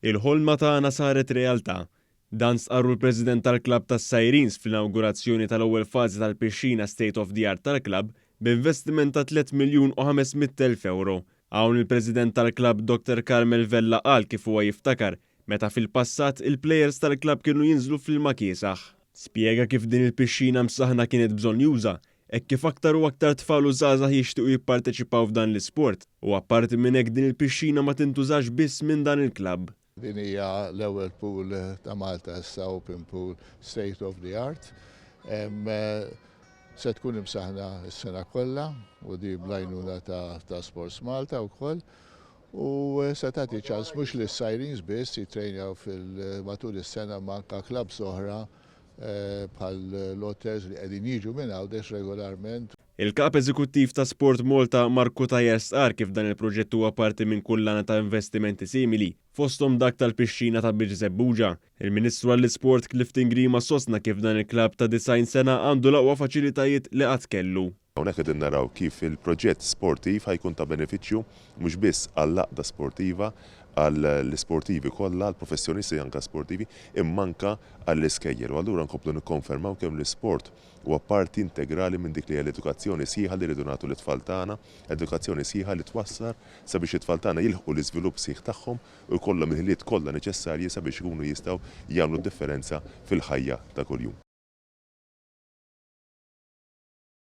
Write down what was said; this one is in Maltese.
Il-ħolma tagħna saret realtà. Dan stqarru l-President tal-Klabb tas-Sirens fl-inawgurazzjoni tal-ewwel fażi tal-pixxina state of the art tal-klabb b'investiment ta' 3 miljun u 500 elf ewro. Hawn il-President tal-klabb Dr. Carmel Vella qal kif huwa jiftakar meta fil-passat il-plejers tal-klabb kienu jinżlu fl-ilma kiesaħ. Spjega kif din il-pixxina msaħna kienet bżonnjuża hekk kif aktar u aktar tfal u żgħażagħ jixtiequ jipparteċipaw f'dan l-isport u apparti minn hekk din il-pixxina ma tintużax biss minn dan il-klabb. Din hija l-ewwel pool ta' Malta issa, open pool state of the art. Se tkun imsaħna s-sena kollha u di bl-għajnuna ta' Sports Malta wkoll. U se tagħti ċans mhux lis-Sirens biss jitrejnjaw fil-matul is-sena, ma anka clubs oħra bħal l-Otters li qegħdin jiġu minn Għawdex regolarment. Il-kap eżekuttiv ta' Sport Malta Mark Cutajar stqar kif dan il-proġett huwa parti minn kullana ta' investimenti simili, fosthom dak tal-pixxina ta' Birżebbuġa. Il-Ministru għall-Isport Clifton Grima sostna kif dan il-klabb ta' 90 sena għandu l-aqwa faċilitajiet li qatt kellu. Hawnhekk qegħdin naraw kif il-proġett sportiv ħa jkun ta' benefiċċju mhux biss għall-għaqda sportiva, għall-isportivi kollha, għall-professjonisti anke sportivi, imma anke għall-iskejjel. U allura nkomplu nikkonfermaw kemm l-isport huwa parti integrali minn dik li hija l-edukazzjoni sħiħa li rridu nagħtu lit-tfal tagħna, edukazzjoni sħiħa li twassal sabiex it-tfal tagħna jilħqu l-iżvilupp sħiħ tagħhom u jkollhom il-ħiliet kollha neċessarji sabiex ikunu jistgħu jagħmlu differenza fil-ħajja ta' kuljum.